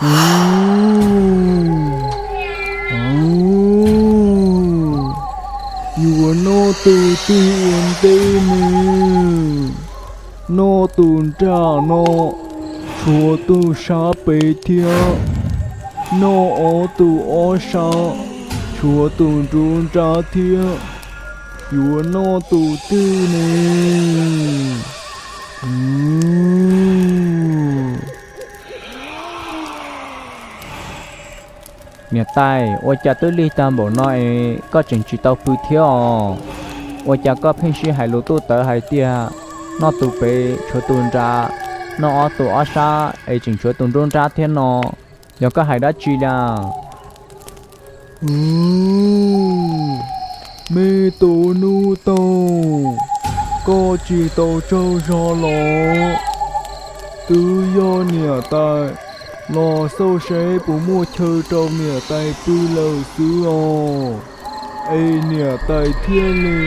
Ub, ub, yuav noj tus twg ua ntej ne? Noj tus nram no, tshuav tus sab pem thiab. Noj ob tus ob sab, tshuav tus nruab nrab thiab. Yuav noj tus twg ne? Ub. Niam tais, ua cas twb lig tag npaum no es koj tseem tsis tau pw thiab os? Ua cas koj pheej sib hais lus tuj tawv hais tias noj tus pem tshuav tus nrad, noj ob tus ob sab es tseem tshuav tus nruab nrab thiab no? Yog koj hais dab tsi li? Ub, me tus Nuj Toog, koj tsis tau tsaug zog los? Twb yog niam tais los xauj seb puas muaj chaw rau niam tais pw lawm xwb os. Es niam tais thiaj li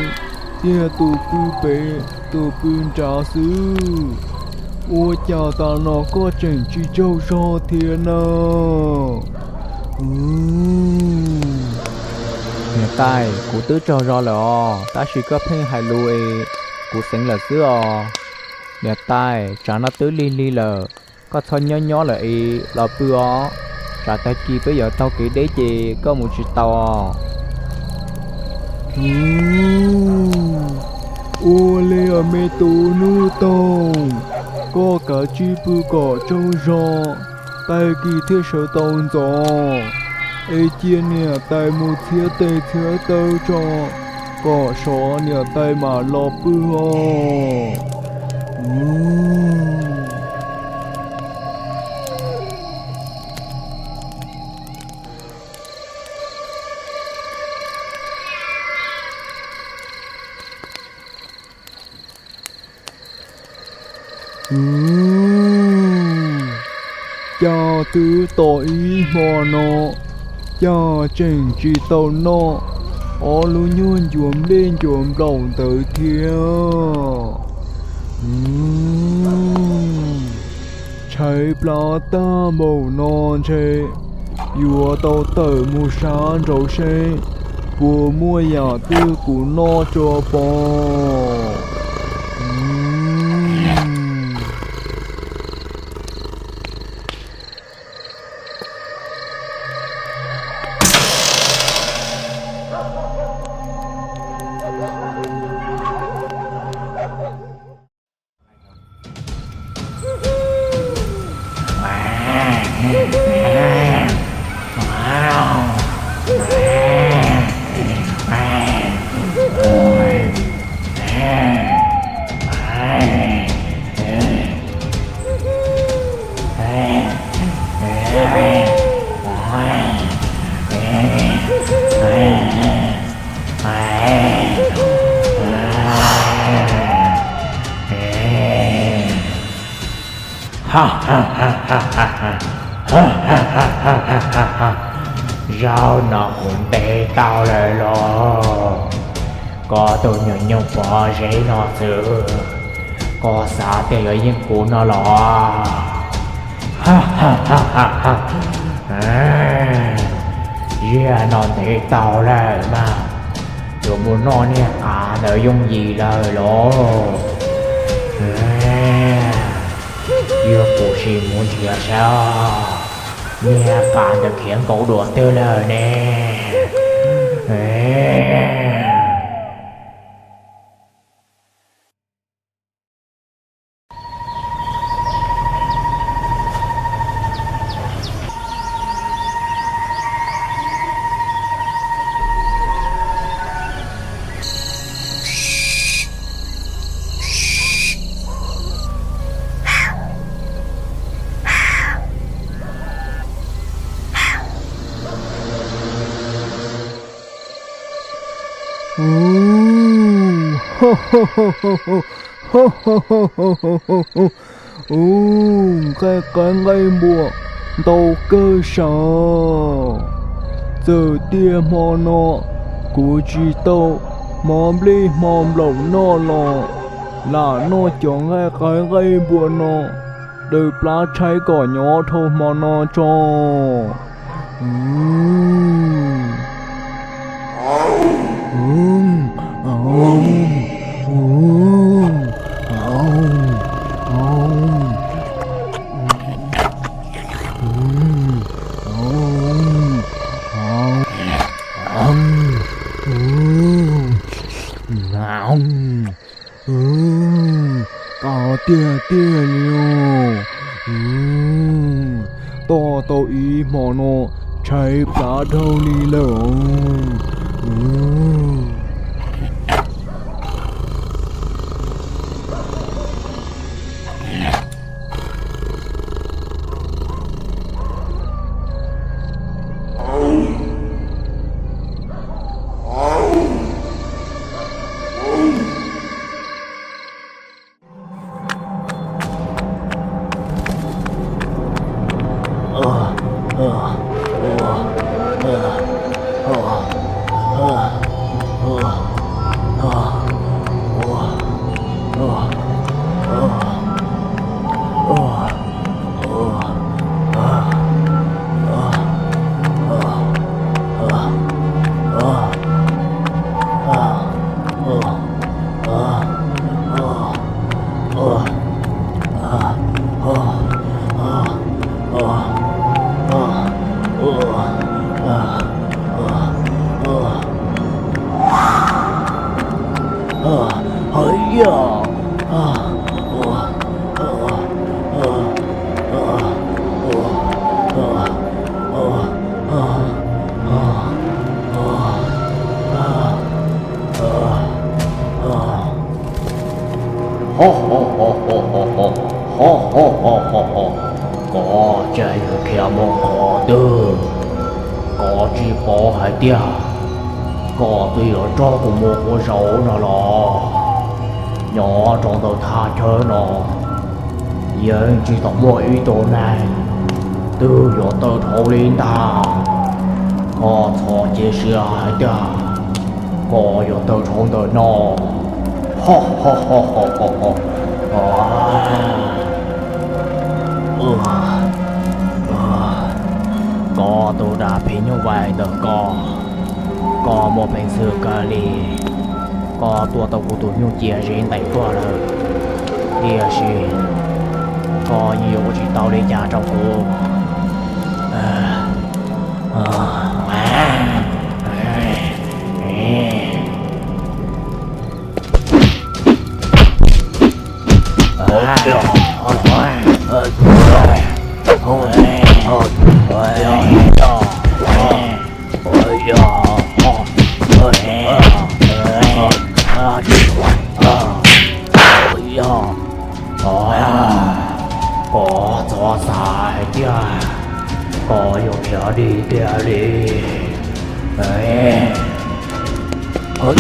tiag tus pw pem tus pw nrad xwb. Ua cas tas no koj tseem tsis tsaug zog thiab na? Niam tais, kuv twb tsaug zog lawm os, tab sis koj pheej hais lus es kuv xeev lawm xwb os. Niam tais, tsam no twb lig lig lawm, koj txhob nyob nyob lawm es los pw os, tsam tag kis peb yuav taug kev deb ces koj mus tsis tau os. Ua li os me tus Nuj Toog, koj kav tsij pw kom tsaug zog, tag kis thiaj sawv tau ntxov. Es cia niam tais mus txhiab tes txhiab taw tso, kom sov niam tais mam los pw os. Ub, cas twb tau ib hmo no, cas tseem tsis tau noj ob lub nyuag ncuav nplej ncuav nplaum ntawd thiab. Ub, tshaib plab tag npaum no ntshe yuav tau tawm mus sab nraud seb puas muaj yam twg kuv noj tso pom. Zaum no kuv ntes tau lawm los? Koj tus nyuag nyuj pov zeb no xwb, koj xav tias yuav yeej kuv no los? Ziag no ntes tau lawm mas, yuav mus noj niag qav ntawd yooj yim lawm los? Yog kuv sim mus nrhiav saib, niag qav ntawd khiav nkaum dua twg lawm ne? Ub, nqaij qaib nqaij npua ntau kawg sav. Txawm tias hmo no kuv tsis tau hmov nplej hmo nplaum noj los lam noj cov nqaij qaib nqaij npua no daws plab tshaib kom nyob dhau hmo no tso. Tau tiag tiag li os. Tos tau ib hmo no tshaib plab dhau li lawm. Koj tseem yuav khiav mus qhov twg? Koj tsis paub hais tias koj twb yuav raug kuv mus ua zaub no los? Nyob rau ntawm thaj chaw no yeej tsis tau muaj ib tug neeg twg yuav tawm dhau li ntag. Koj txhob cia siab hais tias koj yuav tawm dhau ntawm no. Koj tus dab phim nyuj vais ntawm koj, koj muaj peev xwm kawg li. Koj tua tau kuv tus nyuj cia ze nteim tuaj lawm, tiam sis koj yeej yuav ua tsis tau li cas rau kuv. Koj txhob xav hais tias koj yuav khiav dim kiag li. Koj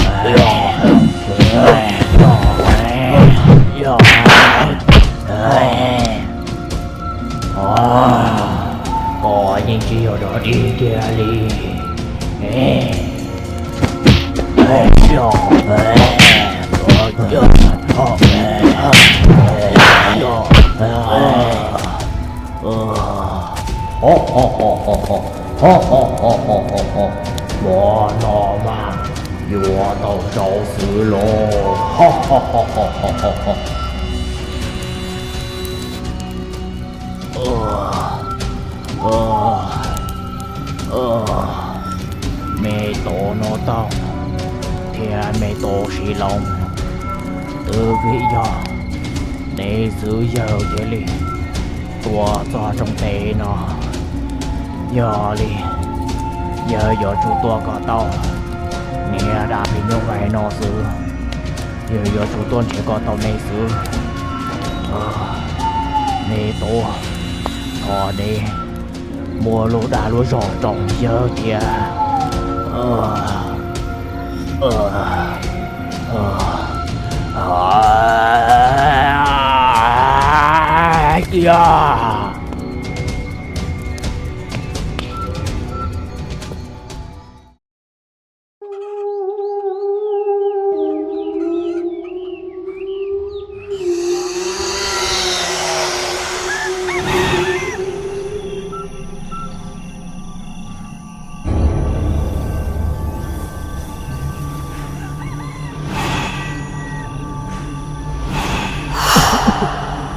yeej tsis yog dog dig kiag li. Hmo no mas yuav tau zaub xwb lauj. Me tub Nuj Taug thiab me tub Xis Loob, twb vim yog neb xwb yawg thiaj li tuaj txog rooj teb no. Yog li, yawg yuav tsum tuaj kom tau niag dab phim nyuj vais no xwb. Yawg yuav tsum tuaj nrhiav kom tau neb xwb. Me tub, thov neb muab lub dag lub zog rau yawg thiab. Tiag.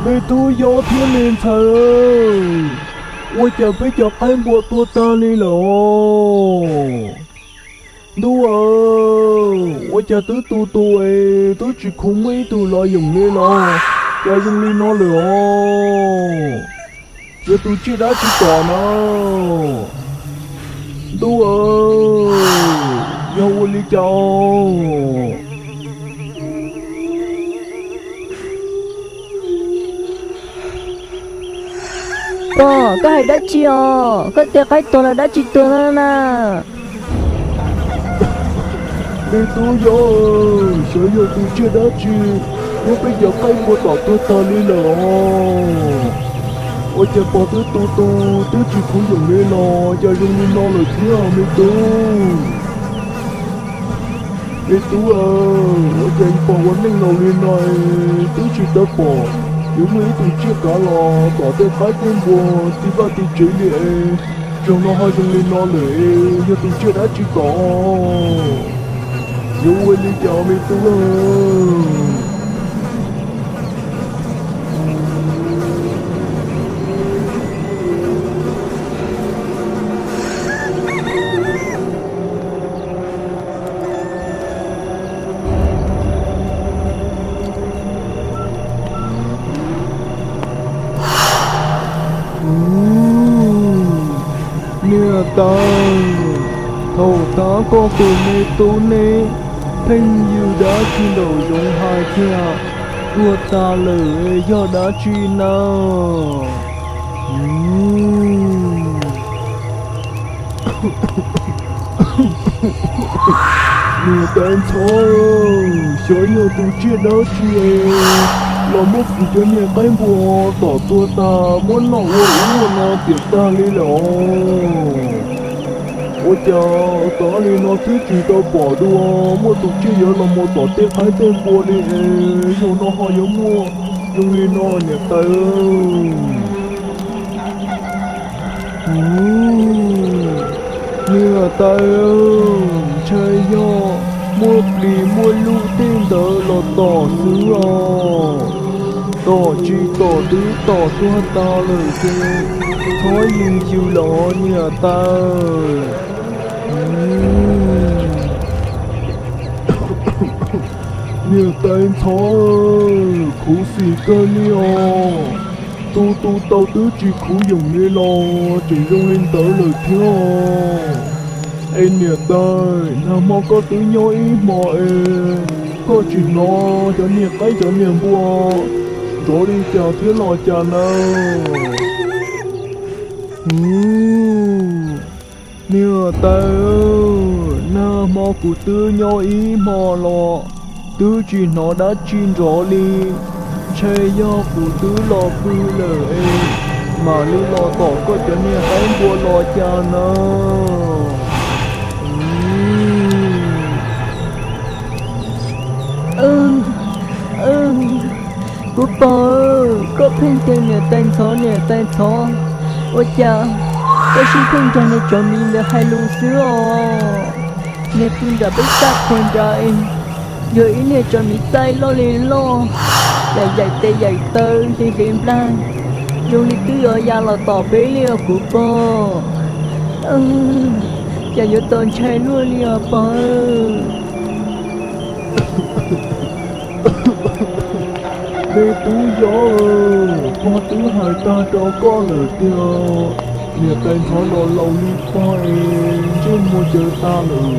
Me tub yob thiab me ntxhais, ua cas peb cov qaib npua tuag tag li lawm os? Ntuj aw, ua cas twb tu tu es twb tsis khuv muaj ib tug los yoom li los, cas zoo li no lawm os? Yog tus tsiaj dab tsi tom na? Ntuj aw, yog ua li cas? Pog, koj hais dab tsi os? Koj tej qaib tuag los dab tsi tuag na? Me tub yob, xyov yog tus tsiaj dab tsi muab peb cov qaib npua tom tuag tag li lawm os. Ua cas pog twb tu tu twb tsis khuv yoom li los cas zoo li no lawm thiab me tub? Me tub aw, ua cas pog ua neej laus li no twb tsis tau pom yuav muaj ib tug tsiaj kav los tom tej qaib tej npua txij vaj txij tsev li es, zaum no ho zoo li no lawm es yog tus tsiaj dab tsi tom? Yuav ua li cas me tub? Niam tais, thaum tab koj tus me tub neb pheej yws dab tsi nraum zoov hais tias tuag tas lawm, yog dab tsi na? Niam tais ntxhov, xyov yog tus tsiaj dab tsi los muab kuv cov niag qaib npua tom tuag tag, muab noj ua ub ua no tiam tag li lawm os. Ua cas tag li no twb tsis tau pom dua muaj tus tsiaj yuav los mus tom tej qaib tej npua li es, zaum no ho yuav muaj zoo li no niam tais? Niam tais, ntshai yog muaj plis muaj lub tej ntawd los tom xwb os. Tom tsis tom twb tom tuag tas lawm ces txhob yws yws los niam tais. Niam tais ntxhov, khuv xim kawg li os. Tu tu tau twb tsis khuv yoom li los tseem zoo li ntawd lawm thiab. Es niam tais, nag hmo koj twb nyob ib hmo es koj tsis hnov cov niag qaib cov niag npua nrov li cas thiab los cas na? Niam tais, nag hmo kuv twb nyob ib hmo los twb tsis hnov dab tsi nrov li. Ntshe yog kuv twb los pw lawm es mam li los tom koj cov niag qaib npua los cas na? Kuv pog, koj pheej tias niam tais ntxhov niam tais ntxhov, ua cas koj sib pheej nrog niag tsov miv ntawd hais lus xwb os? Niag pw nram peb sab qhua nrad, yog ib niag tsov miv txaij loj li loj, yaim yaim tes yaim taw hliv hliv nplag, zoo li twb yuav ya los tom peb li os kuv pog. Cas yuav txaus ntshai luaj li os pog. Me tub yob, pog twb hais tag rau koj lawm tiag, niam tais ntxhov los laus li pog es ntsej muag caws tas lawm,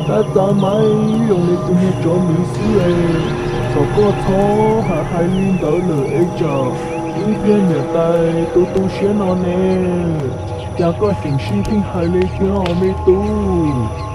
tab txav mas zoo li tus niag tsov miv xwb es, thov koj txhob hais hais li ntawd lawm es tsam ib pliag niam tais tu tu siab no ne, cas koj tseem sib pheej hais li thiab me tub.